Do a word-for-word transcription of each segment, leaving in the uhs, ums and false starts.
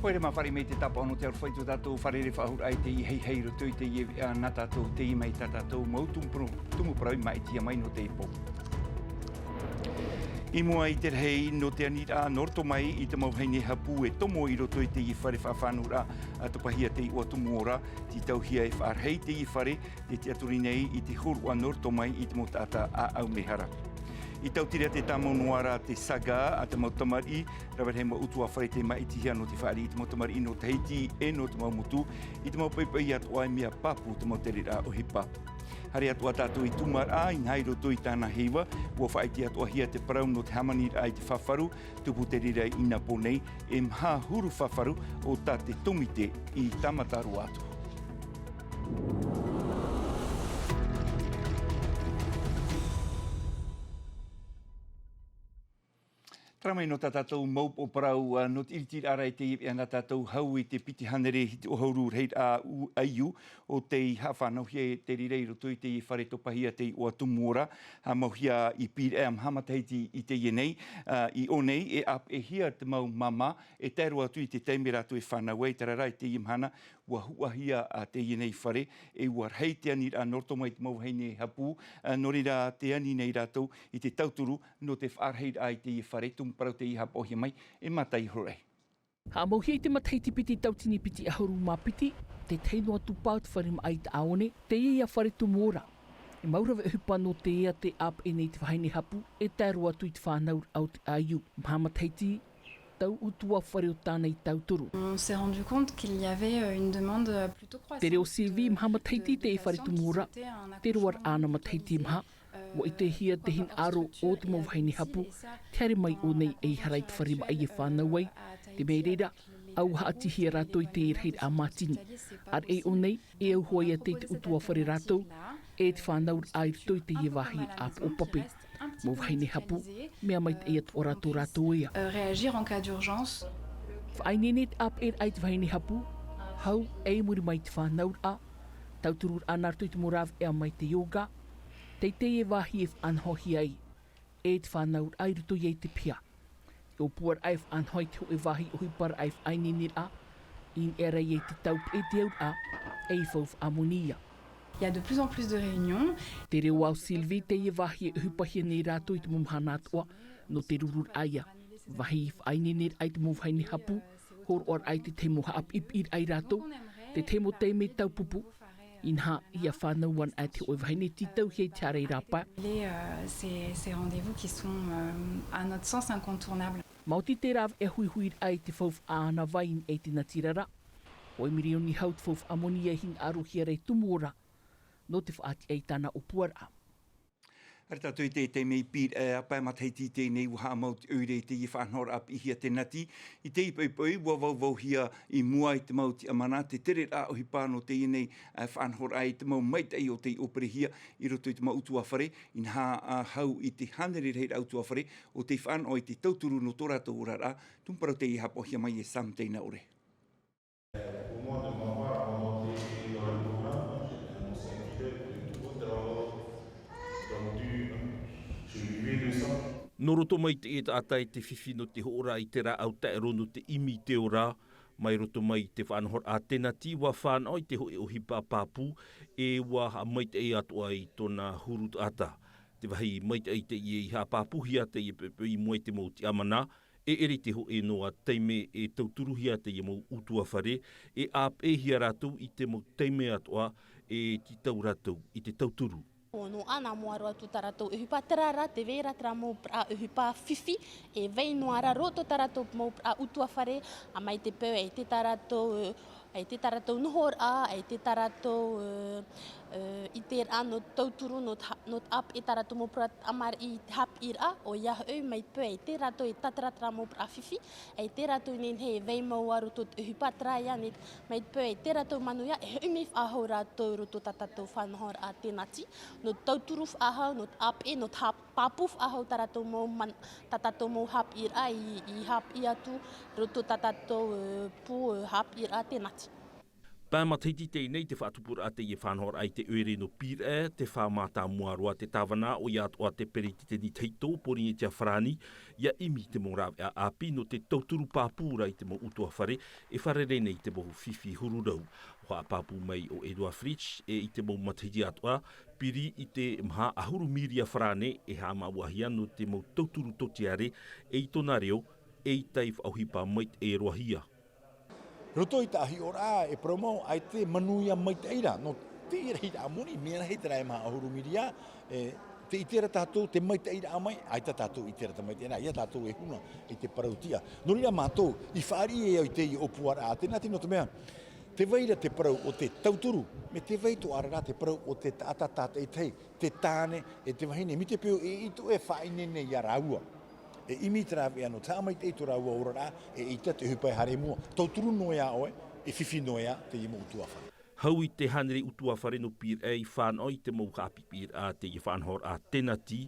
Haere mā, fāriʻi mai te tāpaʻo nō te aroha i tō tātou fārerei faʻahou raʻa i teie haʻapiʻiraʻa i teie veʻa nā tātou, teie mai tā tātou mau tumu, tumu parau i maʻitihia mai nō teie pō. I mua i te rahi nō te aniraʻa nō roto mai i te mau vahine hapū e tomo i roto i teie fare faʻafānauraʻa, ʻa topahia te iʻoa Tumu Ora, tītauhia e faʻarahi teie fare, e tiʻaturi nei i te hōroʻa nō roto mai i te mau taʻata ʻāʻau mehara. I Tautira tē tāmau noa ra te saga a te mau tamariʻi, rave rahi mau ʻutuāfare tei maʻitihia nō te fāriʻi i te mau tamariʻi nō Tahiti e nō te mau motu, i te mau poʻipoʻi atoʻa e mea pāpū te mau tereraʻa ʻohipa. Haere atoʻa tātou i Tūmaraʻa, inaha i roto i tāna heiva, ʻua faʻaʻite atoʻahia te parau nō te hāmaniraʻa i te fafaru, tupu te reira i Inapō nei, e maha huru fafaru o tā te tōmite i tāmata roa atu. Terā mai nō tā tātou mau upoʻo parau, ā, nō te ʻiritiraʻa ra i teie veʻa nā tātou, hau i te piti hānere hitu ʻahuru rahiraʻa ʻaiū, ʻo tei haʻafānauhia te reira i roto i teie fare topahia te iʻoa Tumu Ora, haʻamauhia i Pīraʻe ʻa maha matahiti i teie nei, ā, i ʻō nei, e ʻāpeʻehia te mau māmā, e tae roa atu i te taime rātou e fānau ai, terā rā i teie mahana, ʻua huʻahia, ā, teie nei fare, e ʻua rahi te aniraʻa nō roto mai te mau vahine hapū, ā, nō reira tē ani nei rātou i te tauturu nō te faʻarahiraʻa i teie fare, tumu parau tei haʻapaʻohia mai e Mataʻi Horoʻai. Haʻamauhia i te matahiti piti tauatini piti ʻahuru mā piti, te tahi noa atu paʻi te fare maʻa i Taʻaone, teie ïa fare Tumu Ora. E mau rave ʻohipa nō te ea tē ʻāpeʻe nei te vahine hapū, e tae roa atu i te fānauraʻa o te ʻaiū. Maha matahiti, tau ʻutuāfare o tāna i tauturu. On s'est rendu compte qu'il y avait, euh, une demande, euh, plutôt croissante. Te reo Sylvie, maha matahiti teie fare Tumu Ora, te roaraʻa ana matahiti maha, ʻua ʻitehia te hinaʻaro o te mau vahine hapū, tē haere mai ʻō nei ei hara i te fare maʻa e fānau ai, te mea reira, ʻua haʻatihia rātou i te rahiraʻa mātini. ʻAreʻa ʻō nei, e au hoʻi ïa te ʻutuāfare rātou, e te fānauraʻa i roto i teie vāhi ʻāpoʻo pape. Mau vahine hapū, mea maitaʻi atoʻa rātou rātou ea. Euh, réagir en cas d'urgence. Faʻaineine te ʻāpeʻeraʻa i te vahine hapū, hau, e i muri mai i te fānauraʻa, tauturu nā roto i te mau rāveʻa mai te yoga, teie te vāhi e faʻanahohia ai, e te fānauraʻa i roto ia i te piha. Te ʻōpuaraʻa e faʻanaho i te hōʻē vāhi ʻohiparaʻa e faʻaineineraʻa, i niʻa ra ia i te taupeʻe te auraʻa, ei fau faʻamoni ïa. Il y a de plus en plus de réunions. Te reo ā ʻo Sylvie, teie vāhi e ʻohipahia nei rātou i te mau mahana atoʻa, nō te rururaʻa ïa. Vāhi faʻaineineraʻa i te mau vahine hapū, hōroʻaraʻa i te tahi mau haʻapiʻipiʻiraʻa ia rātou, te tahi mau taime taupupu, inaha, ʻia fānau ana ʻā te hōʻē vahine, tītauhia i te haere i rāpae. Les, euh, ces, ces rendez-vous qui sont, euh, à notre sens incontournables. Maoti te rāveʻa huihuiraʻa i te fau faʻanavai i te natirara. Hōʻē mirioni hau te fau faʻamoni e hinaʻarohia ra e Tumu Ora, nō te faʻatiʻa i tāna ʻōpuaraʻa. Haere tātou i te taime i Pīraʻe, ā, pae matahiti i teie nei ʻua haʻamau te ʻoire i teie faʻanahoraʻa piʻihia tēnati. I teie poʻipoʻi, ʻua vauvauhia i mua i te mau tiʻamana, te tereraʻa ʻohipa nō teie nei, ā, faʻanahoraʻa i te mau maitaʻi o tei ʻōperehia i roto i te mau ʻutuāfare, inaha, ā, hau i te hānere rahiraʻa ʻutuāfare, ʻo tei fānaʻo i te tauturu nō tō rātou oraraʻa, tumu parau tei haʻapaʻohia mai e Sam Teinaore. Pour moi, de ma part, pendant que j'étais dans le programme, j'étais un ancien pilote de haute altitude, donc du, je vivais de ça. Nō roto mai te taʻata e te fifi nō te hoʻoraʻa i te rāʻau taʻero nō te ʻimi i te ora, mai roto mai i te faʻanahoraʻa tēnati, ʻua fānaʻo i te hōʻē ʻohipa pāpū, e ʻua haʻamaitaʻi atoʻa i tōna huru taʻata. Te vāhi maitaʻi teie i haʻapāpūhia teie poʻipoʻi i mua i te mau tiʻamana, e ʻere i te hōʻē noa taime e tauturuhia teie mau ʻutuāfare, e ʻāpeʻehia rātou i te mau taime atoʻa, e tītau rātou i te tauturu. Nō ʻana mua roa atu tā rātou ʻohipa, terā rā, tē vai ra terā mau parau ʻohipa fifi, e vai noa ra roto tā rātou mau parau ʻutuāfare, ā, mai te peu ʻaita tā rātou, ʻaita tā rātou nohoraʻa, ʻaita tā rātou, ē, ē, ʻiteraʻa nō te tauturu, nō te ha-, nō te ʻāpeʻe tā rātou mau parau tamariʻi i te haʻapiʻiraʻa, ʻoia hoʻi, mai te peu ʻaita rātou e tātara terā mau parau fifi, ʻaita rātou e nehenehe e vai mau ā roto i te ʻohipa, terā ïa, nē, mai te peu ʻaita rātou manuia, e hoʻi mai faʻahou rātou i roto tā tātou faʻanahoraʻa tēnati, nō te tauturu faʻahou, nō te ʻāpeʻe, nō te hap-, pāpū faʻahou tā rātou mau man-, tā tātou mau haʻapiʻiraʻa i, i haʻapiʻi atu i roto tā tātou, ē, pū, ē, haʻapiʻiraʻa tēnati. Pae matahiti teie nei te faʻatupuraʻa teie faʻanahoraʻa i te ʻoire nō Pīraʻe, te fā mātāmua roa te tāvana, ʻoia atoʻa te peretiteni tahito o Pōrīnetia Farāni, ʻia ʻimi i te mau rāveʻa ʻāpī nō te tauturu pāpū ra i te mau ʻutuāfare e fārerei nei i te mau fifi huru rau. ʻUa haʻapāpū mai ʻo Edouard Fritch, e i te mau matahiti atoʻa, piri i te maha ʻahuru mīria farāne e haʻamāuʻahia nō te mau tauturu tōtiare, e i tōna reo, e i tai faʻaʻohipa maitaʻi roa hia. Roto i tā hiʻoraʻa e parau mau, ʻaita e manuia maitaʻi ra, nō te rahiraʻa moni, mea rahi terā e maha ʻahuru mīria, e, tē ʻite ra tātou te maitaʻiraʻa mai, ʻaita tātou e ʻite ra te maitaʻiraʻa, ʻia tātou e huna i te parau tiʻa. Nō reira mātou, i fāriʻi e au i teie ʻōpuaraʻa, tēnā te nō te mea, tē vai ra te parau o te tauturu, mea tē vai atoʻa ra te parau o te taʻata tātaʻitahi, te tāne, e te vahine, mai te peu e ʻite ʻoe e faʻaineine ia rāua. E ʻimi i te rāveʻa nō te haʻamaitaʻi i tō rāua oraraʻa, e ʻaita te ʻohipa e haere i mua. Tauturu noa iā ʻoe, e fifi noa iā teie mau ʻutuāfare. Hau i te hānere ʻutuāfare nō Pīraʻe i fānaʻo i te mau haʻapiʻiraʻa teie faʻanahoraʻa tēnati,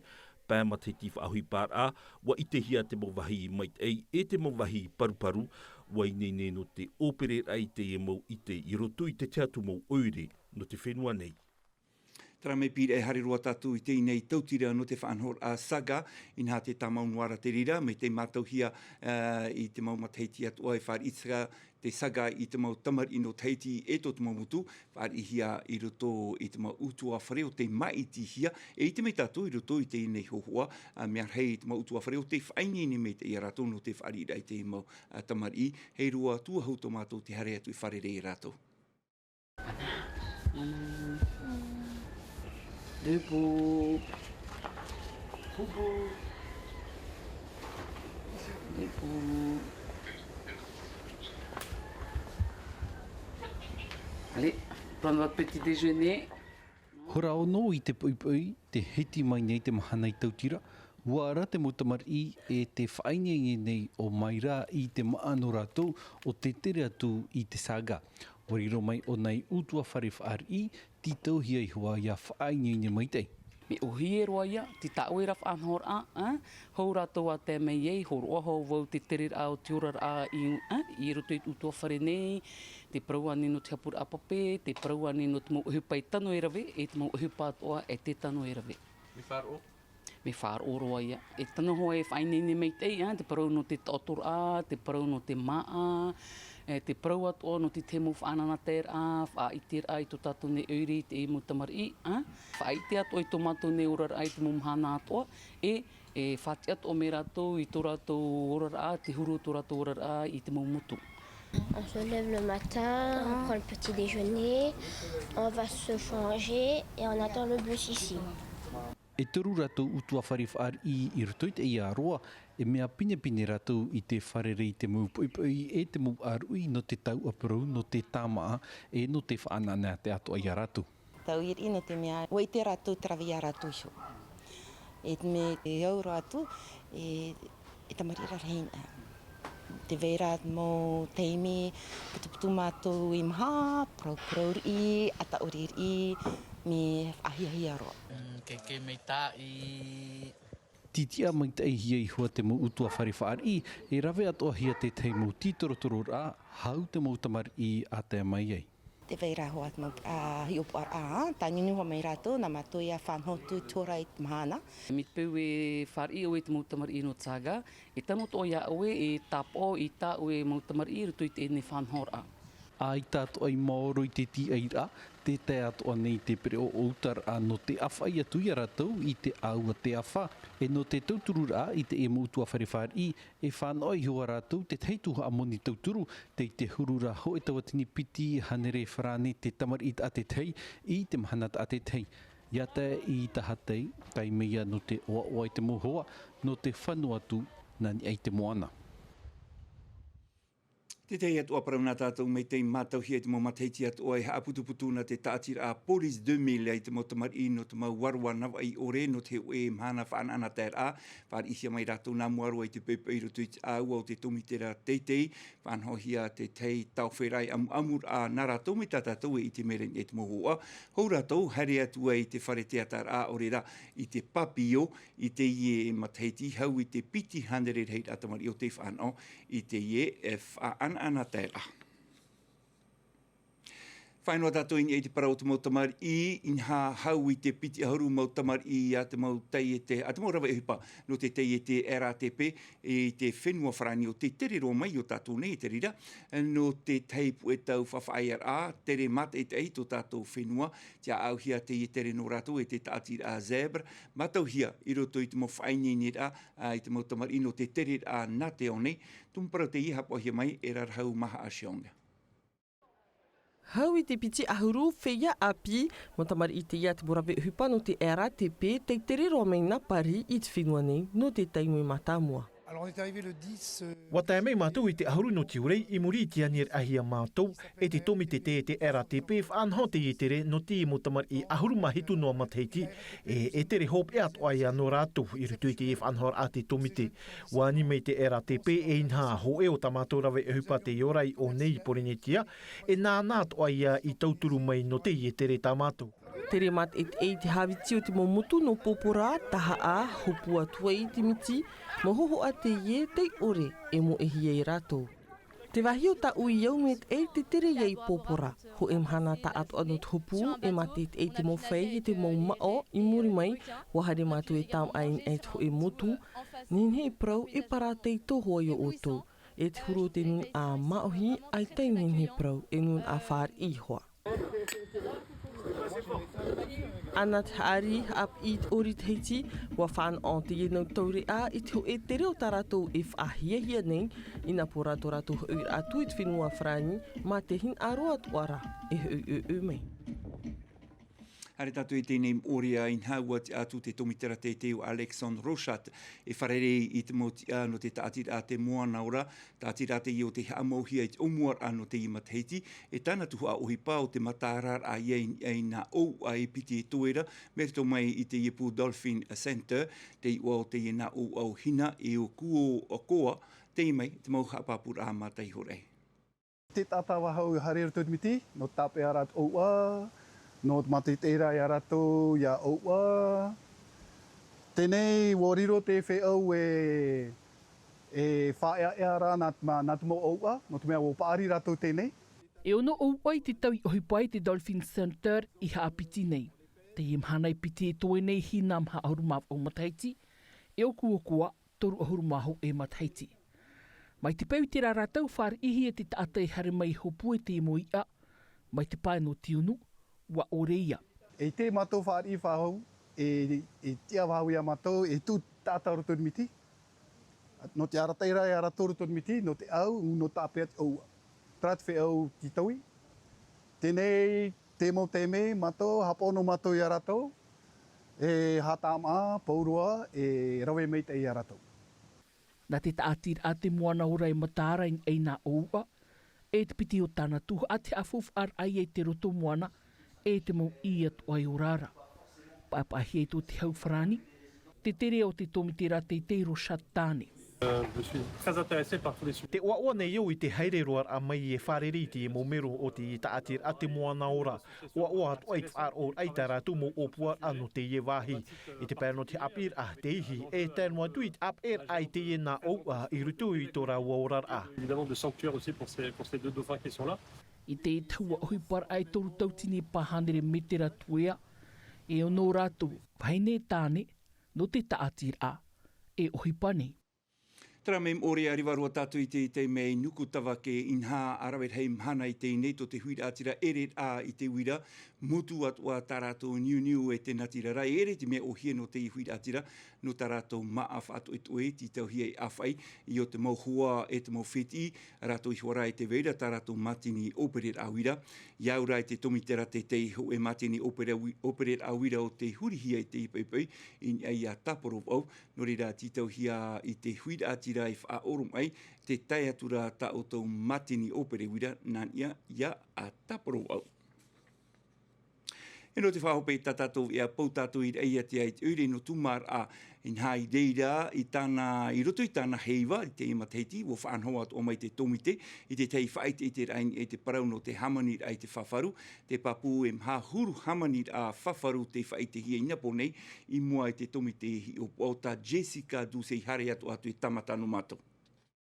pae matahiti faʻaʻohiparaʻa, ʻua ʻitehia te mau vāhi maitaʻi, e te mau vāhi paruparu, ʻua ineine nō te ʻōpereraʻa i teie mau ʻite i roto i te tahi atu mau ʻoire nō te fenua nei. Terā mai Pīraʻe, haere roa tātou i teie nei tautira nō te faʻanahoraʻa saga, inaha te tāmau noa ra te reira, mai te mātauhia, ā, i te mau matahiti atoʻa e fāriʻi te saga, te saga i te mau tamariʻi nō Tahiti e tō te mau motu, fāriʻihia i roto i te mau ʻutuāfare ʻo tē māʻitihia, e ʻite mai tātou i roto i teie nei hōhoʻa, ā, mea rahi i te mau ʻutuāfare ʻo tē faʻaineine maitaʻi iā rātou nō te fāriʻiraʻa i te mau, ā, tamariʻi, hei roa atu ahau tō mātou te haere atu i fārerei iā rātou. Debout. Debout. Debout. Allez, prendre votre petit déjeuner. Hora ono i te poʻipoʻi, tē hiti mai nei te mahana i tautira, ʻua ara te mau tamariʻi e tē faʻaineine nei ʻo Maira i te māʻa nō rātou ʻo tē tere atu i te saga. ʻUa riro mai ʻōna ei ʻutuāfare fāriʻi, tītauhia iho ā ʻia faʻaineine maitaʻi. Mea ʻōhie roa ia, tei tāʻu ra faʻanahoraʻa, ā, hou rātou ā tae mai ai, hōroʻa hoʻi vau te tereraʻa o te oraraʻa i, ā, i roto i te ʻutuāfare nei, te parau ānei nō te hapuraʻa pape, te parau ānei nō te mau ʻohipa e tano e rave, e te mau ʻohipa atoʻa e tē tano e rave. Mea faʻaroʻo? Mea faʻaroʻo roa ia. E tano hoʻi e faʻaineine maitaʻi, ā, te parau nō te taʻotoraʻa, te parau nō te māʻa, e, te parau atoʻa nō te tahi mau faʻanahoraʻa, faʻaʻiteraʻa i tō tātou nei ʻoire i te mau tamariʻi, ā. Faʻaʻite atoʻa i tō mātou nei oraraʻa i te mau mahana atoʻa, e, e faʻatiʻa atoʻa mai rātou i tō rātou oraraʻa, te huru o tō rātou oraraʻa i te mau motu. On se lève le matin, on prend le petit déjeuner, on va se changer et on attend le bus ici. E toru rātou ʻutuāfare fāriʻi i roto i teie ʻāroa, e mea pinepine rātou i te fārerei i te mau poʻipoʻi e te mau ʻāruʻi nō te tauʻaparau, nō te tāmāʻa, e nō te faʻanahoraʻa atoʻa iā rātou. Tauiriʻi nō te mea, ʻua ʻite rātou te rave iā rātou iho. E te mea e au roa atu, e, e tamariʻi rarahi, ā. Tē vai ra mau taime, putuputu mātou i maha, parauparau riʻi, ʻātaʻuri riʻi, mea faʻahiahia roa. Mm, ke, ke maitaʻi. Titiʻa maitaʻihia iho ā te mau ʻutuāfare fāriʻi, e rave atoʻahia te tahi mau tītorotororaʻa, hau te mau tamariʻi ʻa tae mai ai. Tē vai ra hoʻi te mau, ā, hiʻopoʻaraʻa, ā, tānunu hoʻi mai rātou, nā mātou ïa faʻanahoraʻa i te mahana. Mai te peu e fāriʻi ʻoe i te mau tamariʻi nō te saga, e tano atoʻa iā ʻoe e tāpaʻo i tā ʻoe mau tamariʻi i roto i teie faʻanahoraʻa. ʻAita atoʻa i maoro i te tīaʻiraʻa, tē tae atoʻa nei te pereʻoʻo ʻutaraʻa nō te ʻāfaʻi atu iā rātou i te ʻāua te ʻāfa, e nō te tautururaʻa i teie mau ʻutuāfare fāriʻi, e fānaʻo iho ā rātou te tahi tuhaʻa moni tauturu, tei te huru ra hōʻē tauatini piti hānere farāne te tamariʻi taʻa te tahi i te mahana taʻa te tahi. ʻIa tae i Tahatai, taime ïa nō te ʻoaʻoa i te mau hoa, nō te fano atu nā niʻa i te moana. Te tahi atu ā parau nā tātou mai tei mātauhia i te mau matahiti atoʻa e haʻaputuputu nā te tāʻatiraʻa Police deux mille i te mau tamariʻi nō te mau vārua navaʻi ʻore nō te hōʻē mahana faʻanahoraʻa taeraʻa. Fāriʻihia mai rātou nā mua roa i te poʻipoʻi i roto i te ʻāua o te tōmitera teitei, faʻanahohia te tahi taoferai amuamuraʻa nā rātou mai tā tātou e ʻite mai ra i te mau hoa. Hou rātou, haere atu ai i te fare teata ra, ʻaore rā, i te Papillon, i teie matahiti, hau i te piti hānere rahiraʻa tamariʻi o tei faʻanaho i teie, e, faʻanahoraʻa taeraʻa. Faʻaea noa tātou i niʻa i te parau o te mau tamariʻi, inaha hau i te piti ʻahuru mau tamariʻi a te mau taiete, a te mau rave ʻohipa nō te taiete R A T P i te fenua Farāni, ʻo tē tere roa mai iō tātou nei i te reira, nō te tahi puʻe tau faʻaʻaʻairaʻa, tere mātaʻitaʻi tō tātou fenua, tē ʻāʻauhia teie tere nō rātou e te taʻatiraʻa ZEBRE, mātauhia i roto i te mau faʻaineineraʻa, ā, i te mau tamariʻi nō te tereraʻa nā te ao nei, tumu parau teie haʻapaʻohia mai e Rarahau Mahaʻa Cheong. Hau i te piti ʻahuru, feiā ʻāpī mau tamariʻi teie a te mau rave ʻohipa nō te R A T P, tei tere roa mai nā Paris i te fenua nei nō te taime mātāmua. Alors, on est arrivé le dix, euh, ʻUa tae mai mātou i te ʻahuru nō tiurai, i muri i te aniraʻahia mātou e te tōmite taiete R A T P, faʻanaho teie tere nō te mau tamariʻi ʻahuru mā hitu noa matahiti, e, e tere hopeʻa atoʻa ia nō rātou i roto i te faʻanahoraʻa a te tōmite. ʻUa ani mai te R A T P e inaha hōʻē o tā mātou rave ʻohipa tei ora i ʻō nei i Porinetia, e nānā atoʻa ia i tauturu mai nō teie tere tā mātou. Tere mātaʻitaʻi te hāviti o te mau motu nō Pōpora, Tahaʻa, Hopu atu ai i te Miti, mau hōhoʻa teie tei ʻore e moʻehia e rātou. Te vāhi o Taʻui au maitaʻi te tere ia i Pōpora. Hōʻē mahana taʻatoʻa nō te hopu, e mātaʻitaʻi te mau fai e te mau maʻo i muri mai, ʻua haere mātou e tāmaʻa i niʻa i te hōʻē motu, nehenehe e parau e parau tei tō hoa iō ʻoutou. E te huru o te nūnaʻa māʻohi, ʻaita e nehenehe e parau e nūnaʻa fāriʻi hoʻi. Ana te haʻari, haʻapiʻi i te ʻori Tahiti, ʻua fānaʻo teie nau taureʻa i te hōʻē tere o tā rātou e faʻahiahia nei, inaha pō rā tō rātou hoʻiraʻa atu i te fenua Farāni, mā te hinaʻaro atoʻa rā e hoʻi ʻoiʻoi mai. Haere tātou i teie nei ʻōrea, inaha ʻua tiʻa atu te tōmite ra teitei ʻo Alexandre Rochat, e fārerei i te mau tiʻa nō te taʻatiraʻa Te Moana Ora, taʻatiraʻa teie ʻo tei haʻamauhia i te ʻōmuaraʻa nō teie matahiti, e tāna tuhaʻa ʻohipa ʻo te mataʻaraʻa ia i, i nā ʻōuʻa e piti e toe ra, mai roto mai i teie pū Dolphin Center, te iʻoa o teie nā ʻōuʻa ʻo Hina e ʻo Kuo-, ʻo Koa, teie mai te mau haʻapāpūraʻa mātāiʻoraʻa. Te taʻata vahau i haere i roto i te miti, nō te tāpeʻaraʻa te ʻōuʻa, nō te mātaʻitaʻiraʻa ia rātou ia ʻōuʻa. Teie nei, ʻua riro te feiā e, e faʻaeaea ra nā te ma-, nā te mau ʻōuʻa, nō te mea ʻua paʻari rātou teie nei. E ono ʻōuʻa i te tau i ʻohipa ai te Dolphin Center i haʻapiti nei. Teie mahana e piti e toe nei, Hina maha ʻahuru mā vaʻu matahiti, e ʻo Kuo-, Koa toru ʻahuru mā hōʻē matahiti. Mai te peu i terā ra tau fāriʻihia e te taʻata e haere mai i Hopu e te mau iʻa, mai te pae nō Tiunu, ʻua ʻore ia. E ʻite mātou fāriʻi faʻahou, e, e tiʻa faʻahou ia mātou, e tuʻu taʻata roto i te miti. Nō te arataʻiraʻa ia rātou roto i te miti, nō te ʻau, nō te tāpeʻa te ʻōuʻa. Terā te feiā tītaui. Teie nei, te mau taime, mātou, haʻapaʻo noa mātou ia rātou, e haʻatāmaʻa, pauroa, e rave maitaʻi ia rātou. Nā te taʻatiraʻa Te Moana Ora e mataʻaraʻa i nā ʻōuʻa, e te piti o tāna tuhaʻa te haʻafaufaʻaraʻa ia i te roto moana, e te mau ʻī atoʻa e ora ra. Paʻapaʻahia i tō te hau farāni, te tere o te tōmite ra teitei Rochat Tane. Euh, je suis très intéressé par tous les sujets. Tē ʻoaʻoa nei au i te haere roa raʻa mai e fārerei i te mau mero o te taʻatiraʻa Te Moana Ora. ʻOaʻoa atoʻa i te faʻaroʻoraʻa i tā rātou mau ʻōpuaraʻa nō teie vāhi. I te pae nō te haʻapiʻiraʻa, te ihi, e tae noa atu i te ʻāpeʻeraʻa i teie nā ʻōuʻa i roto i tō rāua oraraʻa. Évidemment, de sanctuaire aussi pour ces, pour ces deux dauphins qui sont là. I te tahua ʻohiparaʻa e toru tauatini e pae hānere mētera tuea, e ono rātou, vahine tāne, nō te taʻatiraʻa e ʻohipa nei. Terā mai Moʻorea, ʻa reva roa tātou i te taime i Nukutavake, inaha ʻa rave rahi mahana i teie nei tō te huiraʻatira ʻereraʻa i te uira, motu atoʻa tā rātou niuniu e te natirara, e ʻere i te mea ʻōhie nō te huiraʻatira, nō tā rātou māʻa faʻatoʻetoʻe, tītauhia e ʻāfaʻi, i ʻō te mau hoa e te mau fētiʻi, rātou iho ā rā e tē vai ra tā rātou mātini ʻōpereraʻa uira. ʻIa au rā e te tōmite ra teitei hōʻē mātini ʻōpere ui-, ʻōpereraʻa uira ʻo tē hurihia i te ʻipaʻipaʻi, i niʻa iā Tāporovaʻu, nō reira tītauhia i te huiraʻatira e faʻaoromaʻi, tē tae atu ra tā ʻoutou mātini ʻōpere uira, nā niʻa iā Tāporovaʻu. E nō te faʻahope tā tātou ʻea, pau tātou i raʻi atu ai i te ʻoire nō Tūmāraʻa, inaha i reira, i tāna, i roto i tāna heiva, i teie matahiti, ʻua faʻanaho atoʻa mai te tōmite, i te tahi faʻaʻiteʻiteraʻa i te parau nō te hāmaniraʻa i te fafaru, te pāpū e maha huru hāmaniraʻa fafaru tei faʻaʻitehia i nā pō nei, i mua i te tōmite hiʻopoʻa o tā Jessica Duce i haere atoʻa atu e tāmata nō mātou.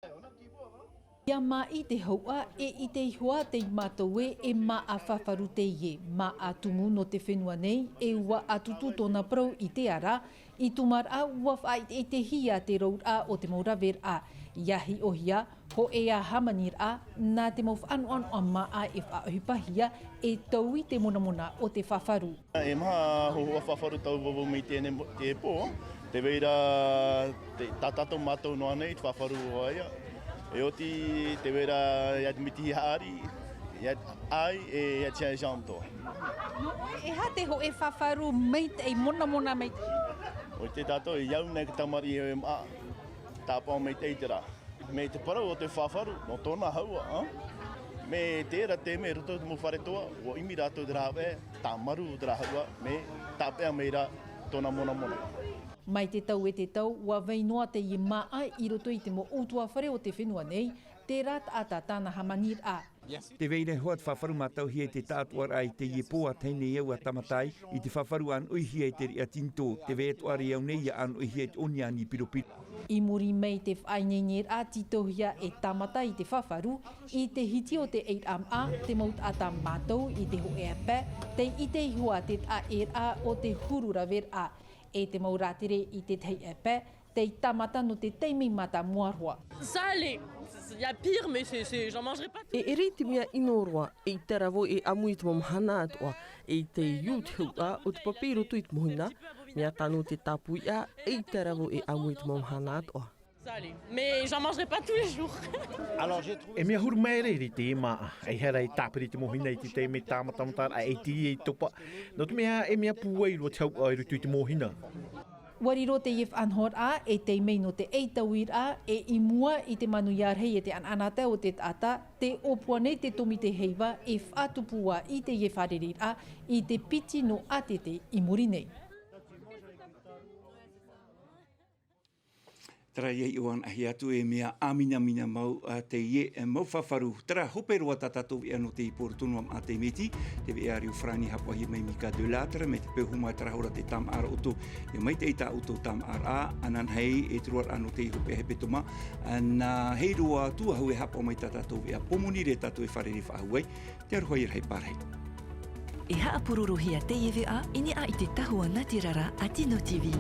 Alors, on a un petit bois, voilà. Ia māʻa i te hauʻa e ʻite iho ā tei mātou ē, e māʻa faʻafaru teie, māʻa tumu nō te fenua nei, e ua ʻatutu tōna parau i te ara, i tūmaraʻa ua faʻaʻiteʻitehia te rauraʻa o te mau raveraʻa, ia hiʻohia, hōʻē ā hāmaniraʻa, nā te mau faʻanoʻanoʻa māʻa e faʻaʻohipahia, e taui te monamona o te faʻafaru. E maha hōhoʻa faʻafaru tau vauvau mai tēnei mo-, te pō, te vai ra te, tā tātou mātou noa nei te faʻafaru o ia. E oti te vai ra ia te miti haʻari, ia ai, e ia te Saint Jean toa. E aha te hōʻē faʻafaru maitaʻi, monamona maitaʻi? ʻO te tātou, e au nei ka tamariʻi e māʻa, tāpaʻo maitaʻi te rā. Mai te parau o te faʻafaru, nō tōna hauʻa, ā? Mai terā taime i roto i te mau fare toa, ua ʻimi rātou te rāveʻa, tāmaru te rāveʻa, mai tāpeʻa mai rā tōna monamona. Mai te tau e te tau, ua vai noa teie māʻa i roto i te mau ʻutuāfare o te fenua nei, terā taʻata tāna hāmaniraʻa. Te vai ra hoʻi te faʻafaru mātauhia i te tāʻatoʻaraʻa i teie pō, ʻa tahi nei au ʻa tāmata ai i te faʻafaru ʻānoʻihia i te riʻa tinitō, te vai atoʻa ra au nei ia ʻānoʻihia i te ʻoniani piropiro. I muri mai te faʻaineineraʻa tītauhia e tāmata i te faʻafaru, i te hiti o te ʻairaʻa māʻa, te mau taʻata mātau i te hōʻē ʻāpae, tei ʻite iho ā te taʻaʻēraʻa o te huru raveraʻa, e te mau rātere i te tahi ʻāpae, tei tāmata nō te taime mātāmua roa. Ça allait. Il y a pire, mais c'est, c'est, j'en mangerai pas. E ʻere i te mea ʻino roa, eʻita rā vau e ʻamu i te mau mahana atoʻa, e tei iū te hauʻa o te pape i roto i te mōhina, mea tano te tāpuiʻa, eʻita rā vau e ʻamu i te mau mahana atoʻa. Ça allait. Mais j'en mangerai pas tous les jours. E mea huru maere i te māʻa, e hara i tāpiri te mōhina i te taime tāmatamataraʻa e tīaʻi topa, nō te mea e mea pūai roa te hauʻa i roto i te mōhina. Ua riro teie faʻanahoraʻa e tei mai nō te ʻaitauiraʻa, e i mua i te manuia rahi e te anaanatae o te taʻata, tē ʻōpua nei te tōmite heiva e faʻatupu ā i teie fārereiraʻa i te piti nō ʻātete i muri nei. Terā ia i ʻō anaʻe atu e mea ʻāminamina mau, ā, teie, e, mau faʻafaru. Terā hope roa tā tātou veʻa nō te pō roto noa mā te miti, te veʻa reo farāni haʻapaʻohia mai Mika de Lattre, mai te peu hōmai terā hora te tāmāʻaraʻa ʻoutou, e maitaʻi tā ʻoutou tāmāʻaraʻa, ananahi e te roaraʻa nō te hopeʻa hepetoma, ā, nā hei roa atu ahu e haʻapaʻo mai tā tātou veʻa pō moni ra tātou e fārerei faʻahou ai, te aroha ia rahi pārahi. E haʻapurorohia teie veʻa i niʻa i te tahua nātirara a Tino TV.